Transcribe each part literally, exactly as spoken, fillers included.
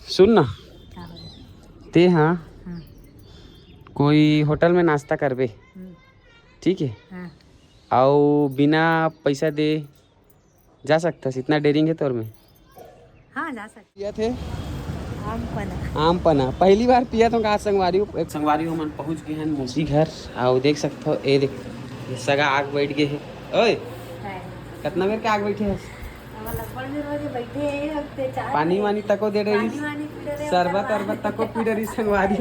सुन ना, हाँ, हो गया। ते हाँ, हाँ। कोई होटल में नाश्ता करबे, हम्म। ठीक है? हाँ। अउ बिना पैसा दे जा सकथस, इतना daring है तोर में? हाँ, जा सकथस। पियत हे? आम पना। आम पना। पहली बार पियत हों का संगवारी हो? एक संगवारी हो, हमन पहुँच गए हैं मौसी घर। अउ देख सकथो, ए देख, ये सगा आग बैठ गए है। ओए, हाय। कितना बेर के आग बैठे है? अब लगभग में रोज बैठे हैं, अब ते चार पानी वानी तको दे रही, पानी वानी पी रहे हैं, शरबत ओकर बाद अरबत तको पी रही संगवारी।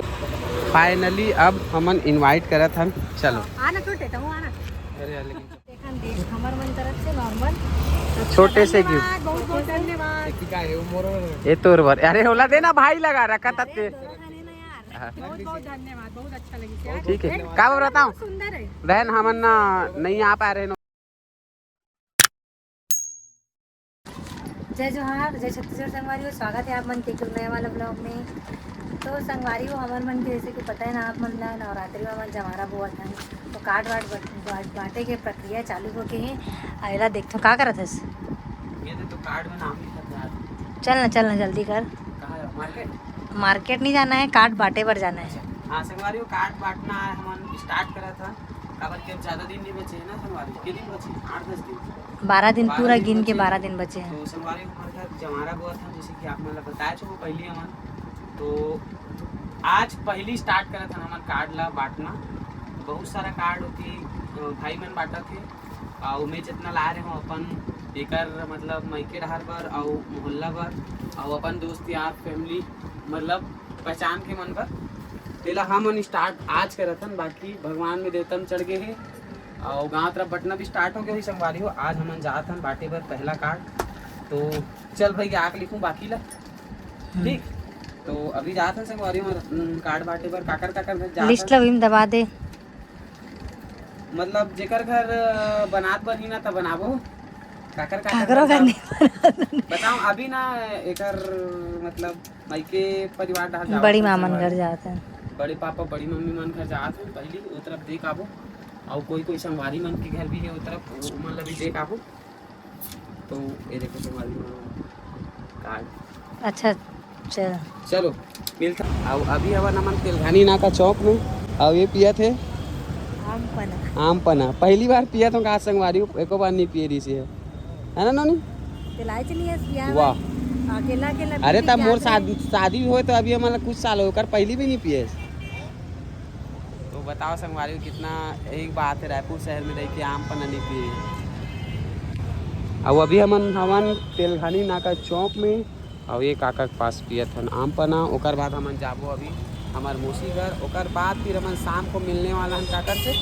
Finally अब हमन invite करत हन, चलो। आना छोटे, तहु आना। अरे यार, लेकिन देखन देख, हमर मन तरफ से normal। छोटे से धन्यवाद, gift। बहुत बहुत धन्यवाद। ये तोर बर, अरे होला देना भाई, लगा रखा था अरे, ते। तोरा खाने ना यार। हाँ। बहुत बहुत धन्यवाद, बहुत अच्छा लगी यार। ठीक है, का बताऊं? बहुत सुंदर है। बहन, हमन ना नहीं आ पा रहे हैं। जय जोहार, जय छत्तीसगढ़ संगवारी हो, स्वागत है आप मन के एक नया वाला vlog में। तो संगवारी हो, हमर मन के जैसे कि पता है ना आप मन ला, नवरात्रि में हमन जवारा बोवत हन, तो काट वाट बट-, बाट-, बांटे के प्रक्रिया चालू हो गए हैं। आ एला देखथो का करत हस? ये दे तो कार्ड में नाम लिखत यार। चल ना, चल ना, जल्दी कर। कहाँ है? मार्केट? मार्केट नहीं जाना है, काट बांटे बर जाना है। अच्छा, हाँ संगवारी हो, काट बांटना है, हमन start करत हन। काबर कि अब ज्यादा दिन नहीं बचे है ना संगवारी, के दिन बचे? आठ दस दिन। बारह दिन, बारह पूरा दिन गिन के बचे। बारह दिन बचे हैं। तो संगवारी हो, हमर घर जवारा बोवत हन, जैसे कि आप मन ला बताए छो पहली हमन। तो आज पहली start करत हन हमन कार्ड ला बांटना। बहुत सारा कार्ड होती, अ, भाई मन बांटत हे, अउ मैं जितना ला रहे हूँ अपन एकर मतलब मायके डहर बर अउ मोहल्ला बर अउ अपन दोस्त यार family मतलब पहचान के मन बर। तेला हमन start आज करत हन, बाकी भगवान में देवता में चढ़ गए हे अउ गांव तरफ बटना भी start हो गया ही संगवारी हो। आज हमन जात हन बांटे बर पहला कार्ड। तो चल भाई आके लिखूं बाकी ला, हम्म। ठीक। तो अभी जात हन संगवारी हो, हम्म, कार्ड बांटे बर काकर काकर घर जात लिस्ट हन। ला वही में दबा दे। मतलब जेकर घर, अ, बनात बनही ना त बनाबो, काकर काकर काकरो घर घर जाबो। नहीं बनात। बताओ अभी ना एकर मतलब मायके परिवार डहर जावत बड़ी हन मामन संगवारी। घर जात हन। बड़े पापा बड़ी मम्मी मन घर जात हन पहली, ओ तरफ देख आबो। अउ कोई कोई संगवारी मन के घर भी है ओ तरफ, ओ मन ला भी देख आबो। तो ये देखो तुम्हारी कार्ड। अच्छा, चल। चलो, मिलता। अब अभी हवन हमन तेलघानी नाका चौक में। अब ये पियत है आम पना। आम पना। पहली बार पियत हूँ का संगवारी, एको बार नहीं पिए रही है, है ना नोनी? पिलाई चलिए, बियाह वाह। में अकेला, अकेला अरे पी के तब मोर बियाह शादी, में। शादी हुए तो अभी हमारा कुछ साल हो, कर पहली भी नहीं पिए। तो बताओ संगवारी हो, कितना एक बात है, रायपुर शहर में रह के आम पन्ना नहीं पिए। अब अभी हमन हवन तेलघानी नाका चौक में, और ये काका के पास पियत हन आम पन्ना। ओकर बाद हमन जाबो अभी हमार मौसी घर, ओकर बाद फिर हमन शाम को मिलने वाला हन काकर से,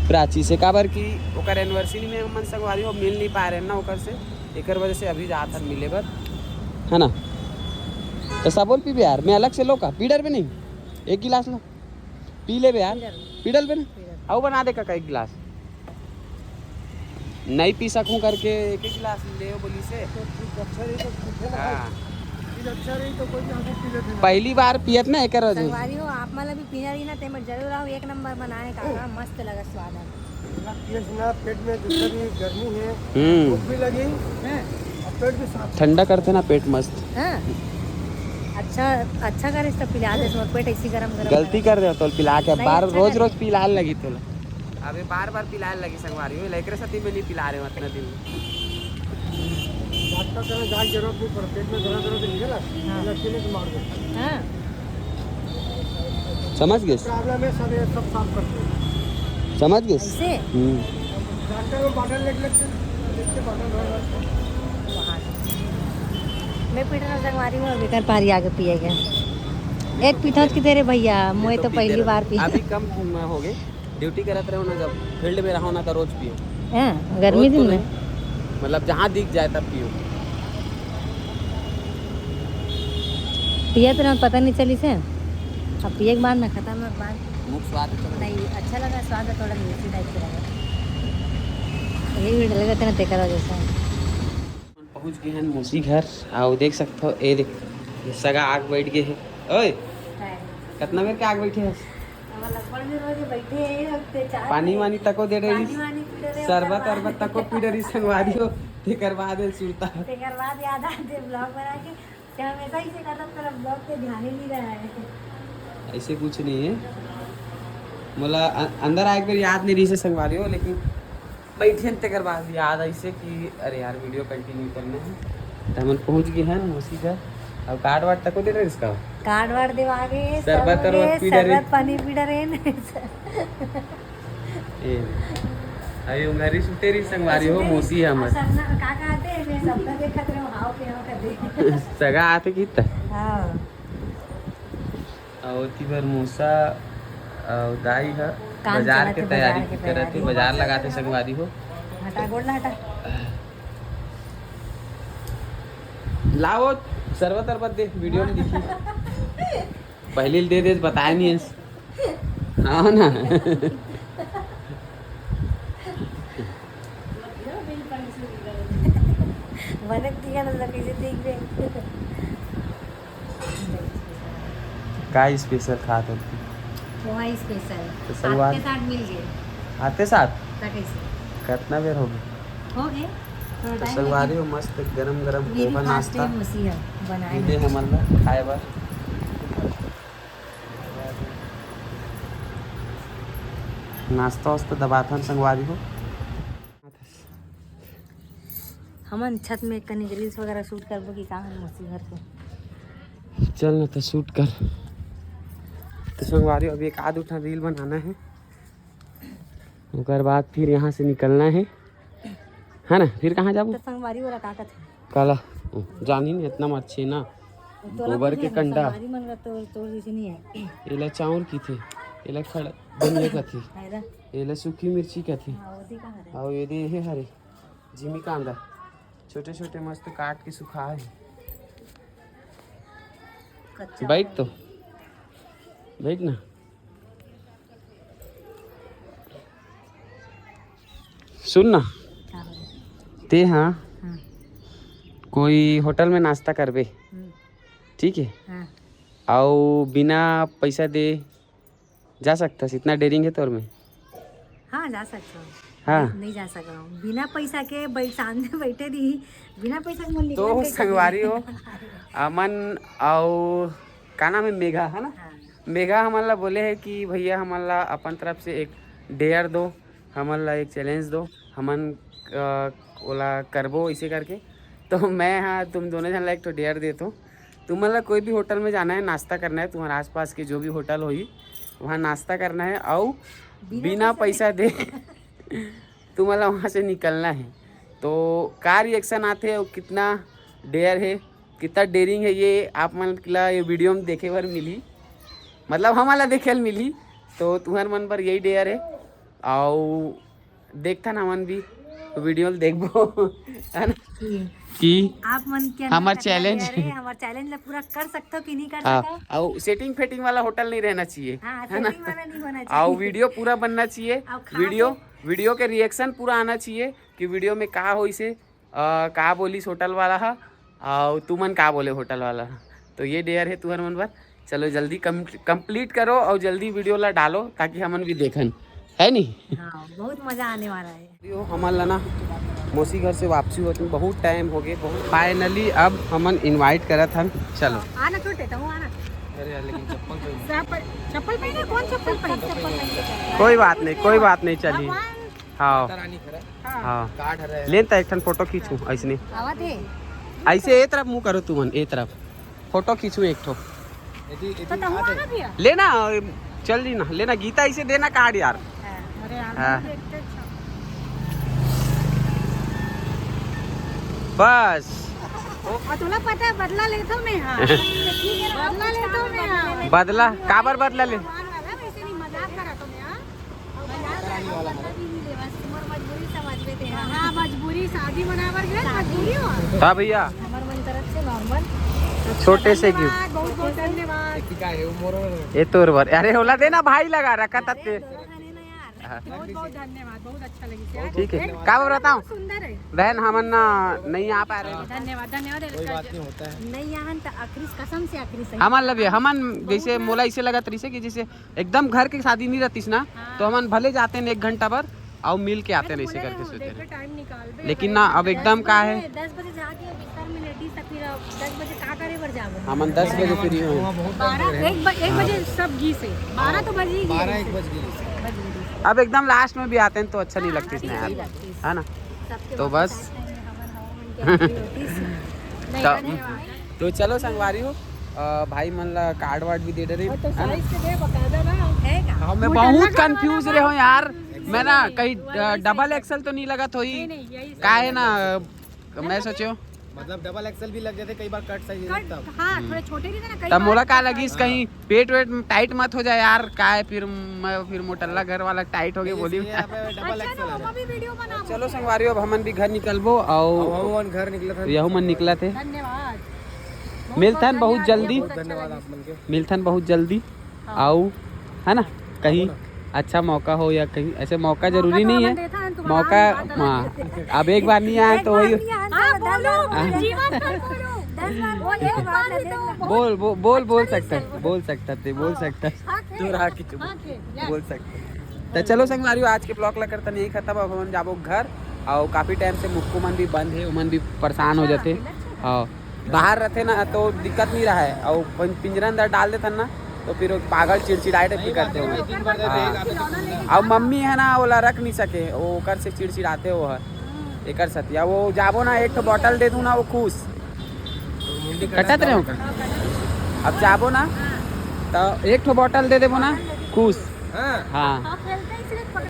प्राची से, काबर कि ओकर एनिवर्सरी में हमन संगवारी हो मिल नहीं पाए रहे ना ओकर से, एकर वजह से अभी जात हन मिले बर, है ना? तो सब बोल पीबे यार, मैं अलग से लो का, पी डर भी नहीं, एक गिलास लो। पी लेबे यार, पी डर। पी डलबे ना। पी डर। अउ बना दे काका एक गिलास। नहीं पी सकूं करके एक ही गिलास ले बोली से। तो कुछ अच्छा रही तो कुछ है ना हाँ। भाई। चीज अच्छा रही तो कोई भी हमको पी लेते हैं। पहली बार पियत ना एकर वजह से। संगवारी हो, आप मन ला भी पीना रही ना, ते में जरूर आओ, एक नंबर बनाए काका, मस्त लगा स्वाद है। ना पिए से ना पेट में जितना भी गर्मी है, हम्म। भूख भी लगी, हैं? और पेट भी साफ। ठंडा करते ना पेट मस्त। हाँ। अच्छा, अच्छा करे तो पिला दे, पेट ऐसी गरम गरम गलती लगा। कर दे तो पिला के नहीं, बार अच्छा रोज करे। रोज पिलाए लगी तोला। अबे बार बार पिलाए लगी संगवारी हो, एकरे साथी में नहीं पिला रहे हो इतना दिन। डॉक्टर के जाए के जरूरत नहीं पड़ता, पेट में दर्द दर्द नहीं है ना, हाँ। लस्सी में मार दे। हाँ। समझ गए? प्रॉब्लम है सब, ये सब साफ करते हैं। समझ गए? ऐसे? हम्म। डॉक्टर में बॉटल लेके लगते हैं, देखते बॉटल भर भर के। वहाँ से। मैं पीटर संगवारी हूँ, अभी कर पारी आगे पिए गए। एक पीठा की दे रे भैया, मैं तो पहली बार पी। अभी कम हो गए। ड्यूटी करत रहो ना, जब फील्ड में रहो ना, तो रोज पियो। हैं, गर्मी रोज दिन तो में? नहीं, मतलब, जहाँ दिख जाए, तब पियो। पियत रहो, पता नहीं चली से। अब पिए के बाद ना, खत्म होए के बाद। मुख स्वाद चलो। नहीं, अच्छा लगा, स्वाद थोड़ा मिर्ची टाइप से लगा। यही भी डले रहते ना, तेकर वजह से। पहुँच गए हैं मौसी घर, आओ देख सकते हो, ए देख, ये सगा आग बैठ गए है। ओए, है। कितना बेर के आग बैठे है? अब लगभग में रोज बैठे हैं, अब ते चार पानी बजे। वानी तको दे रही, पानी वानी पी रहे, शरबत ओकर बाद अरबत तको पी रही, संगवारी हो, तेकर बाद सुरता। तेकर बाद याद आ जे vlog बना के, क्या हमेशा इसे करता, तेरा ब्लॉग पे ध्यान ही नहीं रहा है। ऐसे कुछ नहीं है, मोला अ-, अंदर आए के बेर याद नहीं रहिस हे संगवारी हो, लेकिन बैठे न तेकर बाद याद आइसे कि अरे यार, वीडियो कंटिन्यू करना है। तो हमन पहुंच गए हैं ना मौसी घर। अब कार्ड वार्ड तक दे रहे इसका। कार्ड वार्ड देवा गे, शरबत सब तरबत गे, पी डरे। शरबत पानी पी डरे। ए, अभी उंगरी सुते रही संगवारी हो, मौसी है हमर। सपना का कहते हैं, मैं सपना देखत रहे, हाव के हाव कर दे। सगा आते कित? हाँ। अउ ओती बर मौसा अउ दाई ह काम बाजार चलत के हे, तैयारी बाजार के करत हे, तैयारी। बाजार लगात हे संगवारी हो। हटा, गोड़ ला हटा। लाओ, शरबत अरबत दे, वीडियो में दिखी। पहले दे दे, बताया नहीं है। हाँ ना। बनत दिया ना, कैसे देख रहे? का स्पेशल खात होती? पोहा स्पेशल। तो संगवारी आते साथ मिल गए। आते साथ? तो कैसे? कितना बेर हो गए? हो गए। थोड़ा तो टाइम संगवारी लगे। हो, मस्त गरम गरम ये भी पोहा first नाश्ता time मौसी है बनाए मिले हैं। हमन ला खाए बर। नाश्ता वास्ता दबाथन संगवारी हो। हमन छत में कनी reels वगैरह shoot करबो कि का हम मौसी घर पे। चल ना तो shoot कर। तो संगवारी अभी एक आध उठा reel बनाना है, ओकर बाद फिर यहाँ से निकलना है, है ना? फिर कहाँ जाबो? तो संगवारी वाला का कथे? काला? जानी नहीं, इतना मच्छी ना। तोला गोबर के कुछ नहीं, कंडा। संगवारी मन का तो, तोर जैसे नहीं है। एला चाउर की थे, एला खड़ धनिया कथे, है ना? एला सूखी मिर्ची कथे। हाँ, वो दी कहाँ रहे? और ये दे, ये हरे जिमी कांदा, छोटे छोटे मस्त काट के सुखा है। कच्चा बैठ तो, बैठ ना। सुन ना, हाँ। ते हाँ, हाँ। कोई होटल में नाश्ता करबे, हम्म। ठीक है? हाँ। अउ बिना पैसा दे जा सकथस, इतना daring है तोर में? हाँ, जा सकता हूँ। हाँ। नहीं, नहीं जा सक रहा हूँ। बिना पैसा के बैठ, सामने बैठे रही, बिना पैसा के मन निकलन तो के संगवारी हो, अमन अउ का नाम है, मेघा, है ना? हाँ। मेघा हमन ला बोले है कि भैया, हमन ला अपन तरफ से एक dare दो, हमन ला एक challenge दो, हमन, अ, ओला करबो, इसे करके। तो मैं, हाँ, तुम दोनों झन ला एक ठो dare देत हूँ। तुमन ला कोई भी होटल में जाना है, नाश्ता करना है, तुम्हारे आसपास के जो भी होटल होही, वहाँ नाश्ता करना है, अउ बिना बिना पैसा पैसा दे तुमन ला वहाँ से निकलना है। तो का reaction आथे अउ कितना dare है, कितना daring है, ये आप मन ला ये वीडियो में देखे बर मिली, मतलब हमन ला देखे ल मिली। तो तुहर मन बर यही dare है। अउ देखथन हमन भी वीडियो ल देखबो, है ना? कि कि आप मन के अंदर हमर कितना challenge। Dare है, हमर challenge ला पूरा कर सकथो कि नहीं कर हाँ, सकथो? अउ setting फेटिंग वाला होटल नहीं रहना चाहिए, हाँ, है ना? Setting वाला नहीं होना चाहिए। अउ वीडियो पूरा बनना चाहिए, अउ खा वीडियो, के वीडियो के reaction पूरा आना चाहिए कि वीडियो में का होइसे, अ, का बोलिस होटल वाला हा, अउ तुमन का बोले होटल वाला हा। तो ये dare है तुहर मन बर। चलो जल्दी कम, complete करो अउ जल्दी वीडियो ला डालो, ताकि हमन भी देखन, है नी? हाँ, बहुत मजा आने वाला है। यो हमन ला ना मौसी घर से वापसी होत में बहुत टाइम हो गए, बहुत। Finally अब हमन invite करत हन, चलो। आना छोटे, तहूँ आना। अरे यार, लेकिन चप्पल पहन। चप्पल, चप्पल पहने, कौन चप्पल पहने? कोई बात नहीं, कोई बात नहीं, चलिए। भगवान। हाँ। माता रानी खड़ा। हाँ। हाँ। कार्ड हरे। लेन त एक ठन फोटो खींचू ऐसने। आवत हे। ऐसे ए तरफ मुंह करो तुमन, ए तरफ। फोटो खींचू एक ठो। यदि, यदि तो तहूँ आते आना भैया। लेना, चल जी ना, लेना गीता, ऐसे देना कार्ड यार। हाँ। अरे यार, हाँ। मैं देखते अच्छा। बस। और तोला पता है, बदला लेथो मैं, हाँ। बदला लेथो मैं, हाँ। बदला? काबर बदला ले? भगवान वाला, वैसे नहीं, मजाक करा तो मैं, हाँ। मजाक करा, बदला भी नहीं ले, बस तुम्हार मजबूरी समझ में थे, हाँ। हाँ, मजबूरी, शादी मनाए बर गए, शादी। मजबूरी हो। हाँ भैया। हमार मन तरफ से normal। छोटे से धन्यवाद, gift। बहुत बहुत धन्यवाद। ये तोर बर, अरे ओला देना भाई, लगा रखा था ते। अरे, दोनों खाने ना यार। हाँ। बहुत बहुत धन्यवाद, बहुत अच्छा लगी यार। ठीक है, एक का बताऊं? सुंदर है। बहन, हमन ना नहीं आ पा रहे। धन्यवाद, धन्यवाद। कोई बात नहीं, होता है। नहीं आन त आखिरी, कसम से आखिरी सही। हमन लगे, हमन बहुत जैसे ना मोला इसे लगत रही से कि जैसे एकदम घर के शादी नहीं रहतीस ना, हाँ। तो हमन भले जाते हैं एक घंटा भर, अउ मिल के आते हैं, ऐसे करके सोचे रहे। लेकिन ना, अब एकदम का है, दस बजे जाके बिस्तर में लेटी सकते फिर अब दस बजे का करे बर जाबो? हमन दस बजे फ्री हों। बारह एक ब- एक बजे सब गी से बारह तो बजी गी बारह रही एक से। बज गई। बजी गी रही से। अब एकदम लास्ट में भी आते हैं तो अच्छा नहीं लगती इसने यार, नहीं लगती। है ना? सबके तो वापस बस। आए time में हमन हवा उनके activities। नहीं, तो, धन्यवाद। तो चलो संगवारी हो, अ, भाई मन ला कार्ड वार्ड भी दे डरे और तो साइज के दे बकायदा ना। है का? हाँ, मैं मोटा बहुत लगा कंफ्यूज वाला रहे हो यार। confuse मैं ना नहीं, कहीं वो वाला डबल size। एक्सएल तो नहीं लगा थोड़ी? नहीं, नहीं, यही का है ना, अ, मैं सोचो मतलब डबल एक्सएल भी लग जाते कई बार, कट साइज कट, हाँ, थोड़े छोटे भी थे ना, कई तब मोला बार का लगिस कहीं पेट वेट टाइट मत हो जाए यार, का है फिर मैं फिर मोटल्ला घर वाला टाइट हो गए बोली। डबल अच्छा ना, एक्सएल। मम्मा भी वीडियो बना। चलो संगवारी हो, अब हमन भी घर निकलबो। और हम मन घर निकला था। यहू मन निकला थे। धन्यवाद। मिलथन बहुत धन्यवाद, जल्दी। बहुत अच्छा धन्यवाद लगा। आप मन के। मिलथन बहुत जल्दी। हाँ। आओ, है ना, कहीं अच्छा मौका हो या कहीं ऐसे मौका जरूरी तो नहीं हमन है। देथा है, तुम्हारा मौका, बात अलग हाँ, है। अब एक बार नहीं आए तो वही। हाँ, बोलो, हाँ। जीवन भर बोलो। दस बार वो बोल, एक बार ही तो बोल बोल बोल बोल सकता है, बोल सकता है, बोल सकता है। हाँ, खे। तू रहा कि चुप हाँ, खे, yes। बोल सकता है। तो चलो संगवारी हो, आज के ब्लॉग ला करता नहीं खत्म। अब हमन जाबो घर, और काफी टाइम से मुक्कू मन भी बंद है, ओमन भी परेशान हो जाते। हाँ, बाहर रहते ना तो दिक्कत नहीं रहा है, और पिंजरा अंदर डाल देथन ना तो फिर वो पागल चिड़चिड़ाए टाइप के करते हो। हाँ। अब मम्मी है ना, ओला रख नहीं सके, वो ओकर से चिड़चिड़ाते हो है। एकर सतिया वो जाबो ना, एक ठो बॉटल दे दूँ ना, वो खुश। कटत रहे हो का? अब जाबो ना तो एक ठो बॉटल दे देबो ना, खुश। हाँ। हाँ। हाँ, खेलते ही सिर्फ